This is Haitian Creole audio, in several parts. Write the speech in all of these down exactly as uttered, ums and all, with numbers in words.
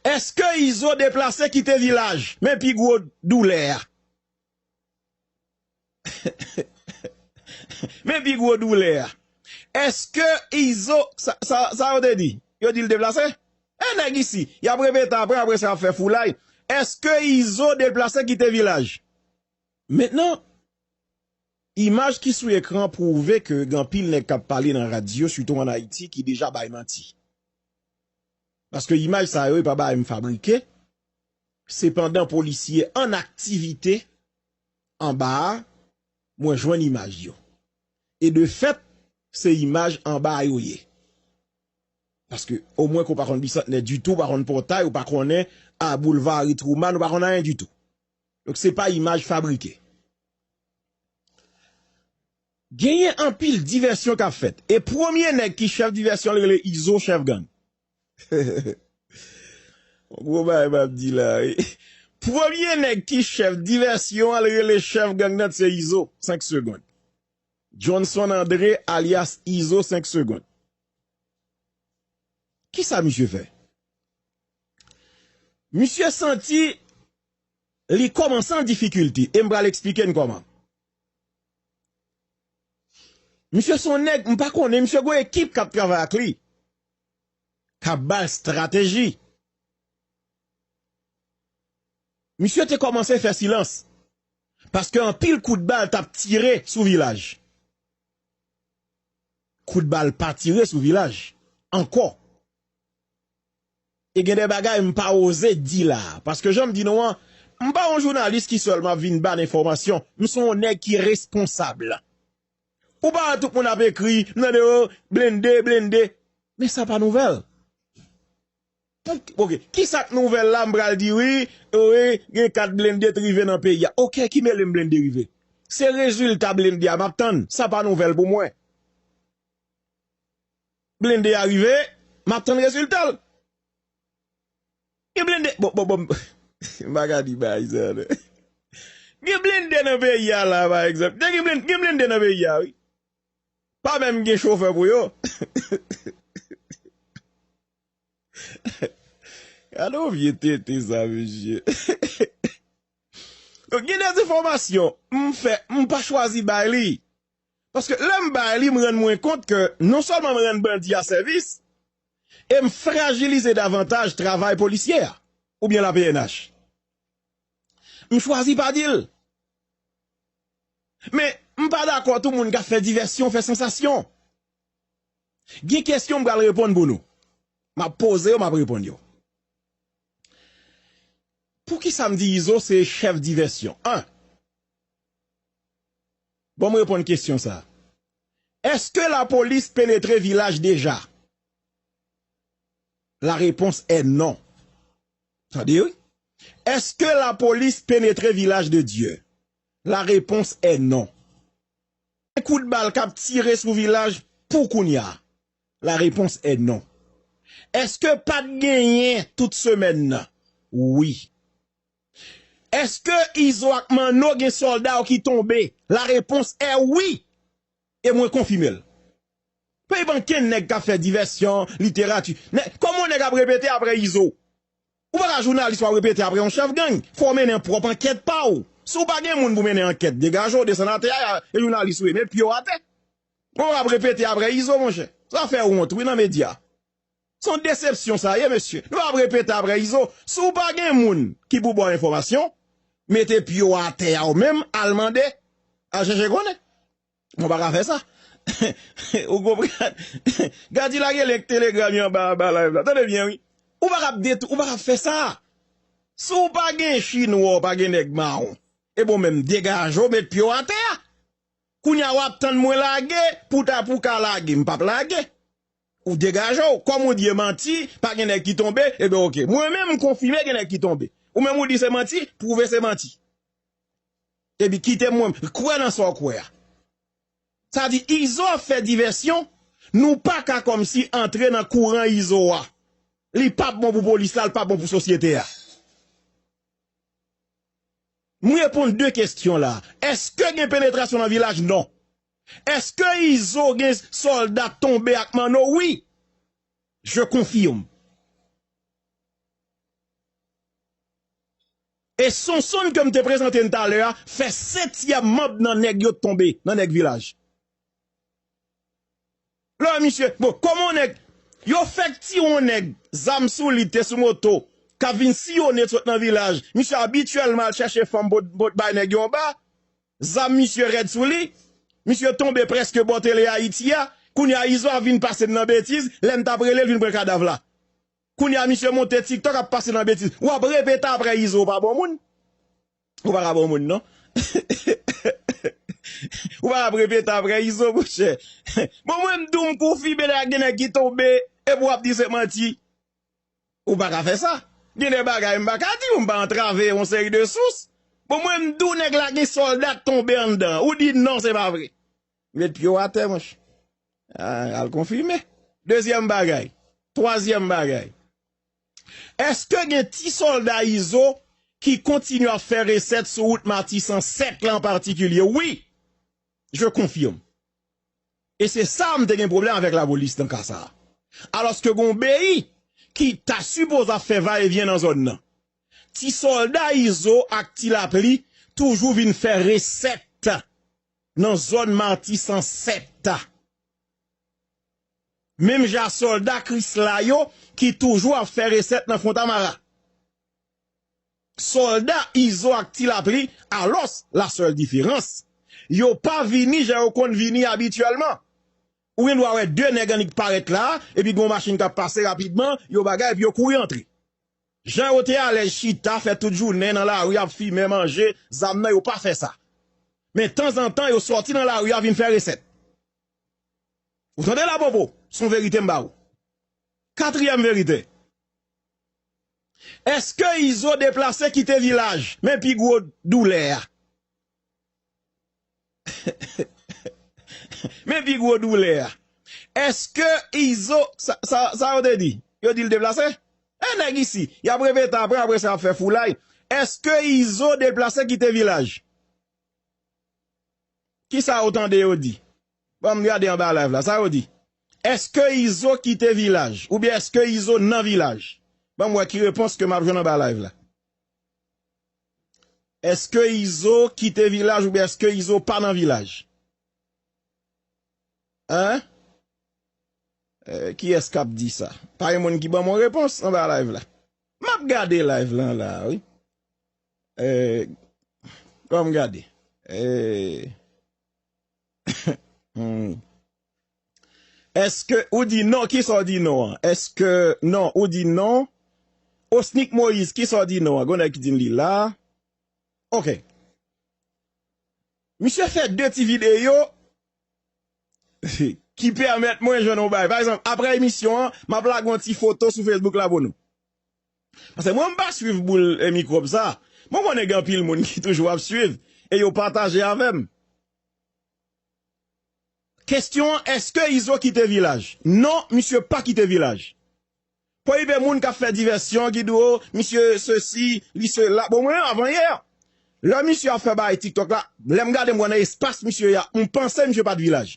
Èske Izo deplase kite vilaj? Men pi gwo doulè a. Men pi gwo doulè a. Èske Izo, sa, sa, sa yo te di? Yo di l deplase? E nèg isi, y ap repete apre, apre sa y ap fè foulay. Èske Izo deplase kite vilaj? Mentnan, imaj ki sou ekran pwouve ke gen anpil nèg k ap pale nan radyo, sitou ann Ayiti, ki deja bay manti. Paske imaj sa yo, e pa bagay m fabrike. Se pandan polisye an aktivite anba a, mwen jwenn imaj yo. E de fèt, se imaj anba a yo ye. Paske omwen ke w pa konn Bisantnè ditou, w pa konn Pòtay, ou pa konnen a Boulva Harry Truman, ou pa konn anyen ditou. Donk, se pa imaj fabrike. Genyen anpil divèsyon k ap fèt. E premye nèg ki chèf divèsyon, l rele Izo, chèf gang. Gwo bagay m ap di la, wi. Premye nèg ki chèf divèsyon an, l rele chèf gang nan, se Izo. Senk segonn. Johnson André, alyas Izo, senk segonn. Kisa misye fè? Misye santi li kòmanse an difikilte, e m pral eksplike n kòman. Misye se yon nèg, m pa konnen, misye gen yon ekip k ap travay ak li, k ap ba l estrateji. Misye te kòmanse fè silans, paske anpil kout bal t ap tire sou vilaj. Kout bal pa tire sou vilaj ankò. E gen de bagay m pa oze di la, paske jan m di nou an, m pa yon jounalis ki sèlman ap vin ba n enfòmasyon, m se yon nèg ki responsab. Ou pa wè tout moun ap ekri, m tande yo, blende, blende. Men sa pa nouvèl. Pou, oke, kisa k nouvèl la, m pral di wi, wi, gen kat blende t rive nan peyi a. Oke, ki mele m blende rive? Se rezilta blende a m ap tann, sa pa nouvèl pou mwen. Blende a rive, m ap tann rezilta l. Gen blende, bon, bon, bon, m pa ka di bagay sa, non. Gen blende nan peyi a la, pa egzanp. Gen blende, gen blende nan peyi a, wi. Pa menm gen chofè pou yo. Gade yon vye tenten sa, mesye. Donk, gen de enfòmasyon, m fè, m pa chwazi bay li. Paske lè m bay li, m rann mwen kont ke non sèlman m rann bandi a sèvis, e m frajilize davantaj travay polisye a, oubyen la P N H. M chwazi pa di l. Men, m pa dakò tou moun k ap fè divèsyon, fè sansasyon. Gen kesyon m pral reponn pou nou. M ap poze yo, m ap reponn yo. Poukisa m di Izo se chèf divèsyon? An. Bon, m reponn kesyon sa. Èske lapolis penetre vilaj deja? La réponse est non. Tande, wi. Èske lapolis penetre vilaj de Dye? La réponse est non. Gen kout bal k ap tire sou vilaj pou kounye a? La réponse est non. Èske pa t genyen tout semèn nan? Wi. Èske Izo ak Manno gen sòlda yo ki tonbe? La réponse est oui. E mwen konfime l. Pa gen okenn nèg k ap fè divèsyon, literati. Nè, kòman yon nèg ap repete apre Izo? Ou pa ka jounalis w ap repete apre yon chèf gang. Fò w mennen pwòp ankèt pa w. Si w pa gen moun pou mennen ankèt, degaje w, desann atè a, e jounalis ou ye, met pye w atè. Ou ap repete apre Izo, monchè. Sa fè wont, wi, nan medya. Se yon desepsyon sa ye, mesye. Nou ap repete apre Izo. Si w pa gen moun ki pou ba w enfòmasyon, mete pye w atè a ou menm, al mande, al chèche konnen. Mwen pa ka fè sa. Ou konprann? Gadi lage link Telegram yo anba, anba live la. Tande byen, wi. Ou pa ka ap detou-, ou pa ka ap fè sa. Si w pa gen chinwa, w pa gen nèg mawon, e bon menm degaje w, met pye w atè a. Kounye a w ap tann mwen lage, pou ta, pou w ka lage, m p ap lage. Ou degaje w. Kòm ou di e manti, pa gen nèg ki tonbe, ebyen oke. Mwen menm, m konfime gen nèg ki tonbe. Ou menm ou di se manti, pwouve se manti. Epi kite mwen, kwè nan sa w kwè a. Sa di, Izo ap fè divèsyon, nou pa ka kòmsi antre nan kouran Izo a. Li p ap bon pou polis la, li p ap bon pou sosyete a. M reponn de kesyon la. Èske gen penetrasyon nan vilaj? Non. Èske Izo gen sòlda tonbe ak Manno? Wi. Je confirme. E Sonsonn ke m te prezante n talè a, fè setyèm manm nan nèg yo t tonbe, nan nèg vilaj. Lè misye, bon, kòman yon nèg, yo fèk tire yon nèg, zam sou li, te sou moto, k ap vin siyonnen sot nan vilaj. Misye abityèlman al chèche fanm pou, pou bay nèg yo anba. Zam misye rèd sou li. Misye tonbe prèske bò Tele Ayiti a. Kounye a Izo ap vin pase n nan betiz. Lè n t ap rele l vin pran kadav la. Kounye a misye monte TikTok ap pase nan betiz. W ap repete apre Izo, ou pa bon moun. Ou pa ka bon moun, non. Ou pa ka repete apre Izo, monchè. Bon, mwen m di w m konfime lè gen nèg ki tonbe, epi w ap di se manti. Ou pa ka fè sa. Gen de bagay m pa ka di w, m pa antrave yon seri de sous. Bon, mwen m di w nèg la gen sòlda k tonbe anndan. Ou di non, se pa vre. Met pye w atè, monchè. Ah, al konfime. Dezyèm bagay. Twazyèm bagay. Èske gen ti sòlda Izo ki kontinye ap fè resèt sou wout Matisan sèt la an patikilye? Wi, je confirme. E se sa m te gen pwoblèm avèk lapolis nan ka sa a. Alòske gen yon beyi ki ta sipoze ap fè vayevyen nan zòn nan. Ti sòlda Izo ak Ti Lapli toujou vin fè resèt nan zòn Matisan sèt a. Menm jan sòlda Krisla yo ki toujou ap fè resèt nan Fontamara. Sòlda Izo ak Ti Lapli, alòs, la sèl diferans, yo pa vini jan yo konn vini abityèlman. Ou gen dwa wè de nèg annik parèt la, epi gen yon machin k ap pase rapidman, yo bagay, epi yo kouri antre. Jan yo te alèz chita, fè tout jounen nan lari ap fimen, manje, zam nan, yo pa fè sa. Men tanzantan, yo sòti nan lari a vin fè resèt. Ou tande la, Popo? Se yon verite m ba ou. Katriyèm verite. Èske Izo deplase kite vilaj? Men pi gwo doulè a. Men pi gwo doulè a. Èske Izo, sa, sa, sa yo te di? Yo di l deplase? E nèg isi, y ap repete apre, apre sa y ap fè foulay. Èske Izo deplase kite vilaj? Kisa ou tande yo di? Ban m gade anba live la, sa yo di? Èske Izo kite vilaj? Oubyen èske Izo nan vilaj? Ban m wè ki repons ke m ap jwenn anba live la. Èske Izo kite vilaj oubyen èske Izo pa nan vilaj? Hein? Eh, kiyès k ap di sa? Pa gen moun ki ban m yon repons anba live la. M ap gade live lan la, wi. Eh, ban m gade. Eh, hmm. Èske ou di non? Kisa w di non an? Èske non? Ou di non? Osnick Moïse, kisa w di non an? Gon nèg ki di m li la. Ok. Misye fè de ti videyo ki pèmèt mwen jwenn yon bagay. Pa egzanp, apre emisyon an, m ap lage yon ti foto sou Facebook la pou nou. Paske mwen, m pa swiv boul e mikwòb sa. Mwen konnen gen anpil moun ki toujou ap swiv e yo pataje avè m. Kesyon an, èske Izo kite vilaj? Non, misye pa kite vilaj. Pwoyibe moun k ap fè divèsyon, ki di, o, misye sesi, li sela. Bon, mwen, avan yè, lè misye ap fè bagay TikTok la, lè m gade m wè nan espas misye a, m panse misye pa t vilaj.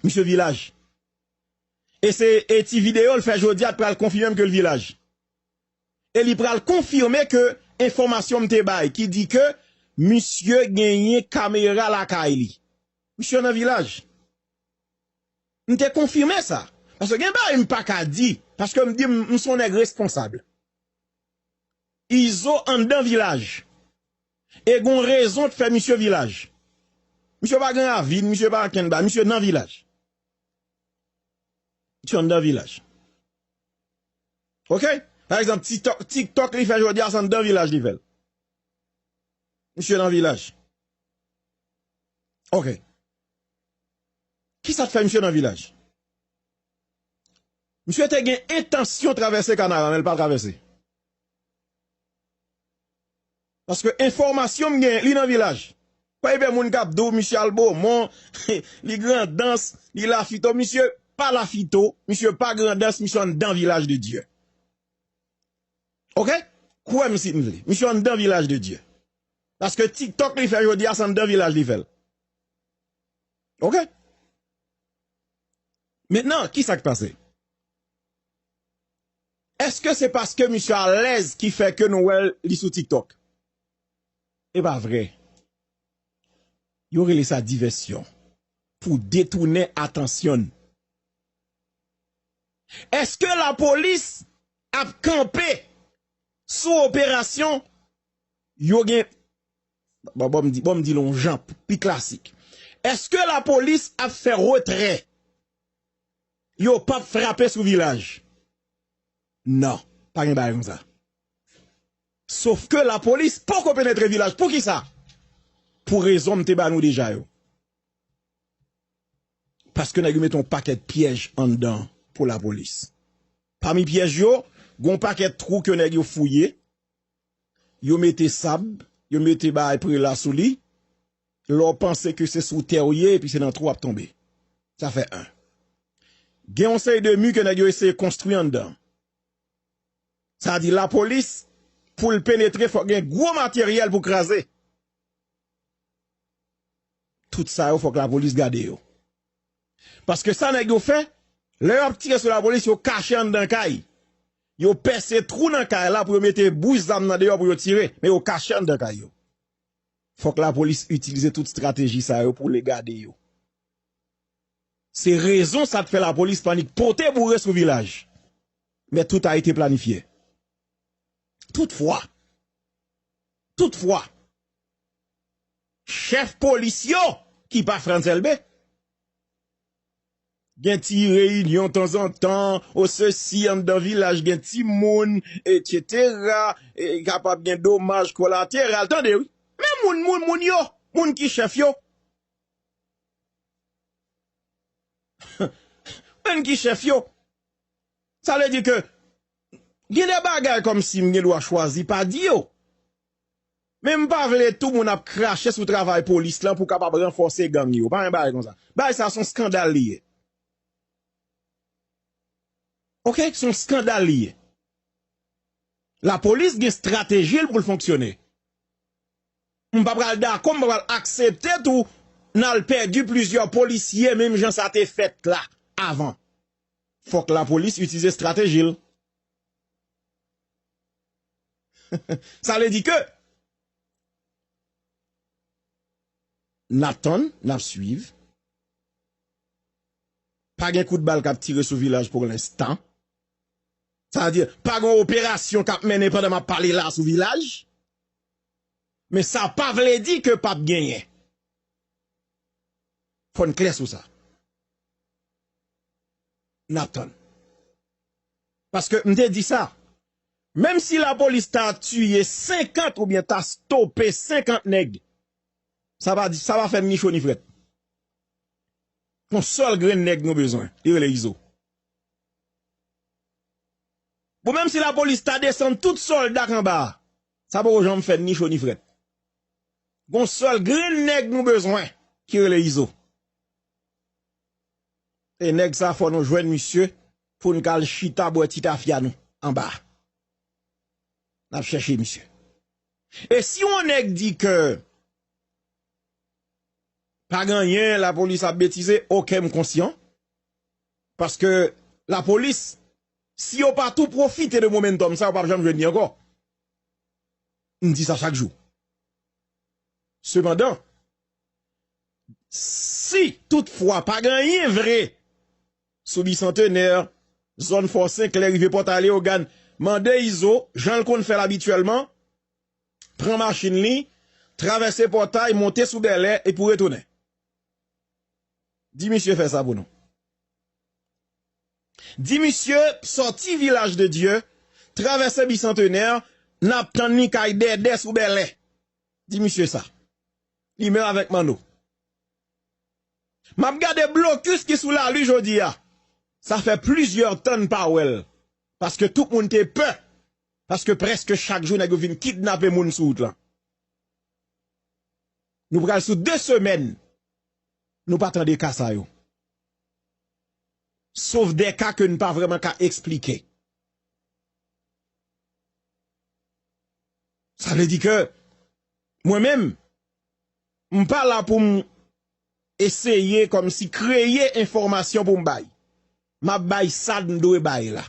Misye vilaj. E se, e ti videyo l fè jodi a t pral konfime m ke l vilaj. E li pral konfime ke enfòmasyon m te bay ki di ke misye genyen kamera lakay li. Misye nan vilaj. M te konfime sa. Paske gen bagay m pa ka di, paske m di m, m se yon nèg responsab. Izo anndan vilaj. E gon rezon t fè misye vilaj. Misye pa gen ravin, misye pa ankenn bagay, misye nan vilaj. Misye anndan vilaj. Ok? Pa egzanp, TikTok, TikTok li fè jodi a, se anndan vilaj li fè l. Misye nan vilaj. Ok. Kisa k fè misye nan vilaj? Misye te gen entansyon travèse Kanara, men l pa travèse. Paske enfòmasyon m gen, li nan vilaj. Pa gen moun k ap di w misye al Bomon, li Grandans, li Lafito. Misye pa Lafito, misye pa Grandans, misye anndan vilaj de Dye. Ok? Kwè m si n vle. Misye anndan vilaj de Dye. Paske TikTok li fè jodi a, se anndan vilaj li fè l. Ok? Mentnan, kisa k pase? Èske se paske misye alèz ki fè ke nou wè li sou TikTok? E pa vre. Yo rele sa divèsyon. Pou detounen atansyon. Èske lapolis ap kanpe sou operasyon yo gen? Bon, bon, m di, bon, m di l yon jan pi klasik. Èske lapolis ap fè retrè? Yo p ap frape sou vilaj. Non, pa gen bagay konsa. Sof ke lapolis poko penetre vilaj. Poukisa? Pou rezon m te ba nou deja yo. Paske nèg yo mete yon pakèt pyèj anndan pou lapolis. Pami pyèj yo, gen yon pakèt twou ke nèg yo fouye, yo mete sab, yo mete bagay prela sou li. Lè w panse ke se sou tè w ye, epi se nan twou w ap tonbe. Sa fè en. Gen yon seri de mi ke nèg yo eseye konstwi anndan. Sa di lapolis, pou l penetre, fòk gen gwo materyèl pou kraze. Tout sa yo, fòk lapolis gade yo. Paske sa nèg yo fè, lè y ap tire sou lapolis, yo kache anndan kay. Yo pèse twou nan kay la pou yo mete bouch zam nan deyò pou yo tire, men yo kache anndan kay yo. Fòk lapolis itilize tout estrateji sa yo pou l gade yo. Se rezon sa k fè lapolis pannik pote boure sou vilaj. Mais tout a été planifié. Toutfwa, toutfwa, chèf polis yo ki pa Frantz Elbé, gen ti reyinyon tanzantan, o sesi anndan vilaj, gen timoun, etsetera, e kapab gen domaj kolateral, tande wi. Men moun, moun, moun yo, moun ki chèf yo. Moun ki chèf yo. Sa vle di ke gen de bagay kòmsi m gen dwa chwazi pa di yo. Men m pa vle tou moun ap krache sou travay polis lan pou kapab ranfòse gang yo. Pa gen bagay konsa. Bagay sa se yon skandal li ye. Oke, se yon skandal li ye. Lapolis gen estrateji l pou l fonksyone. M pa pral dakò, m pa pral aksepte tou n al pèdi plizyè polisye menm jan sa te fèt la avan. Fòk lapolis itilize estrateji l. Sa vle di ke n ap tann, n ap swiv. Pa gen kout bal k ap tire sou vilaj pou lenstan. Sa vle di, pa gen operasyon k ap mennen pandan m ap pale la sou vilaj. Men sa pa vle di ke p ap genyen. Fò n klè sou sa. N ap tann. Paske m te di sa. Menm si lapolis ta tiye senkant oubyen ta stope senkant nèg, sa pa di, sa pa fè ni cho ni frèt. Yon sèl grenn nèg nou bezwen, li rele Izo. Bon, menm si lapolis ta desann tout sòlda k anba a, sa poko janm fè ni cho ni frèt. Gon sèl grenn nèg nou bezwen ki rele Izo. E nèg sa fò nou jwenn misye pou n ka al chita bwè ti tafya nou anba a. N ap chèche misye. E si yon nèg di ke pa gen anyen, lapolis ap betize, oke, m konsyan. Paske lapolis, si yo pa tou pwofite de momentum sa, yo p ap janm jwenn li ankò. M di sa chak jou. Sepandan, si toutfwa pa gen anyen vre sou Bisantenè, zòn Fò Senklè, rive Pòtay Leyogàn, mande Izo, jan l konn fè l abityèlman, pran machin li, travèse Pòtay, monte sou Bèlè epi w retounen. Di misye fè sa pou nou. Di misye sòti Vilaj de Dye, travèse Bisantenè, n ap tann li kay Dèdè sou Bèlè. Di misye sa. Li menm avèk Manno. M ap gade blokis ki sou lari jodi a. Sa fè plizyè tan n pa wè l. Paske tout moun te pè. Paske prèske chak jou nèg yo vin kidnape moun sou wout lan. Nou pral sou de semèn, nou pa tande ka sa yo. Sof de ka ke n pa vrèman ka eksplike. Sa vle di ke mwen menm, m pa la pou m eseye kòmsi kreye enfòmasyon pou m bay. M ap bay sa m dwe bay la.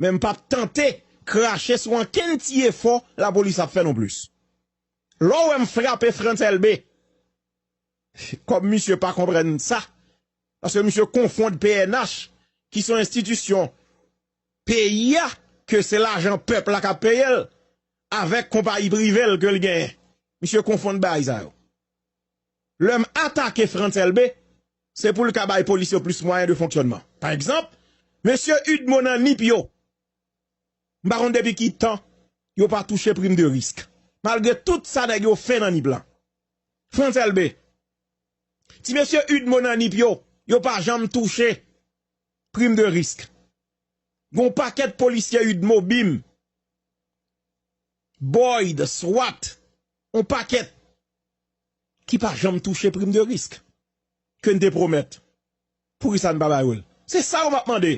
Men m p ap tante krache sou ankenn ti efò lapolis ap fè nonplis. Lè w wè m frape Frantz Elbé, kòm misye pa konprann sa, paske misye konfonn P N H, ki se yon enstitisyon peyi a, ke se lajan pèp la k ap peye l, avèk konpayi prive l ke l genyen. Misye konfonn bagay sa yo. Lè m atake Frantz Elbé, se pou l ka bay polis yo plis mwayen de fonksyònman. Pa egzanp, mesye UDMO nan Nip yo, m pa konn depi ki tan yo pa touche prim de risk. Malgre tout sa nèg yo fè nan Nip la. Frantz Elbé, ti mesye UDMO nan Nip yo, yo pa janm touche prim de risk. Gon pakèt polisye UDMO, bim, Boyd, swat, on pakèt ki pa janm touche prim de risk ke n te pwomèt. Poukisa n pa ba yo l? Se sa yo m ap mande.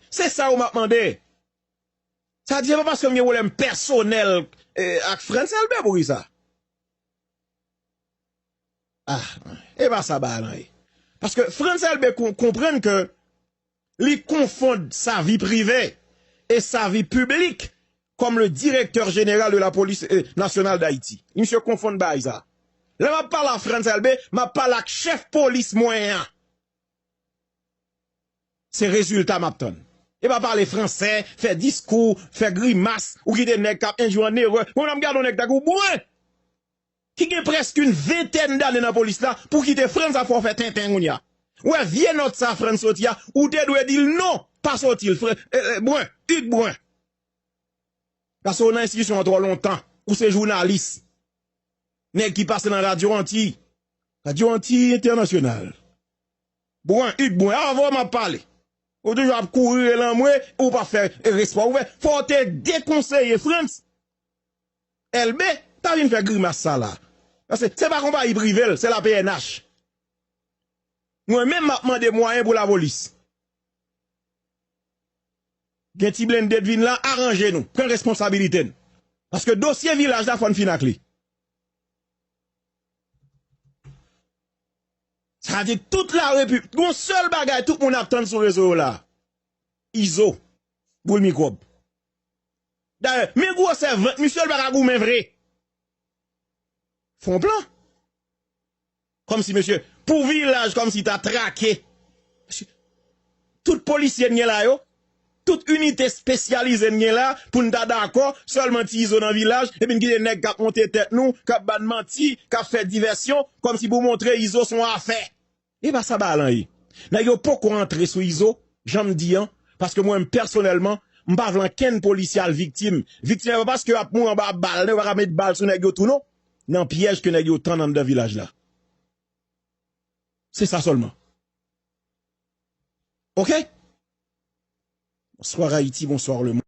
Se sa yo m ap mande. Sa di se pa paske m gen pwoblèm pèsonèl, eh, ak Frantz Elbé poukisa. Ah, e pa sa bagay lan ye. Paske Frantz Elbé kon-, konprann ke li konfonn sa vi prive e sa vi piblik comme le directeur général de la police, euh, nationale d'Haïti. Misye konfonn bagay sa. Lè m ap pale a Frantz Elbé, m ap pale ak chèf polis mwen an. Se rezilta m ap tann. E pa pale fransè, fè diskou, fè grimas, ou kite nèg k ap enjwi an erè. Mwen, lè m gade yon nèg tankou Brun, ki gen prèske yon ventèn dane nan polis la, pou kite Frantz ap fè w fè tenten kounye a. Ou wè vye nòt sa Frantz soti a, ou te dwe di l non, pa soti l, Fran-, eh, eh, Brun, Hugues Brun. Paske w nan enstitisyon an twò lontan, ou se jounalis. Nèg ki pase nan Radyo Antiy. Radyo Antiy Entènasyonal. Brun, Hugues Brun, avè w m ap pale. Ou toujou ap kouri rele anmwe, ou pa fè respè. Ou fè, fò w te dekonseye Frantz Elbé ta vin fè grimas sa la. Paske se pa konpayi prive l, se la P N H. Mwen menm m ap mande mwayen pou lapolis. Gen ti blende t vin la, aranje nou, pran responsabilite n. Paske dosye vilaj la fò n fin ak li. Sa di tout la repib-, gon sèl bagay tout moun ap tann sou rezo yo la. Izo, boul mikwòb. Dayè, men gwosè vant misye, l pa ka goumen vre. Fè yon plan. Kòmsi mesye, pou vilaj kòmsi ta trake. Tout polisye n gen la yo, tout inite espesyalize n gen la, pou n ta dakò, sèlman ti Izo nan vilaj, epi n kite nèg k ap monte tèt nou, k ap ba n manti, k ap fè divèsyon, kòmsi pou montre Izo se yon afè. E pa sa bagay lan ye. Nèg yo poko antre sou Izo, jan m di an, paske mwen menm pèsonèlman, m pa vle ankenn polisye al viktim. Viktim e pa paske yo ap mouri anba bal, yo pa ka met bal sou nèg yo tou non. Nan pyèj ke nèg yo tann anndan vilaj la. Se sa sèlman. Oke? Bonswa Ayiti, bonswa lemonn.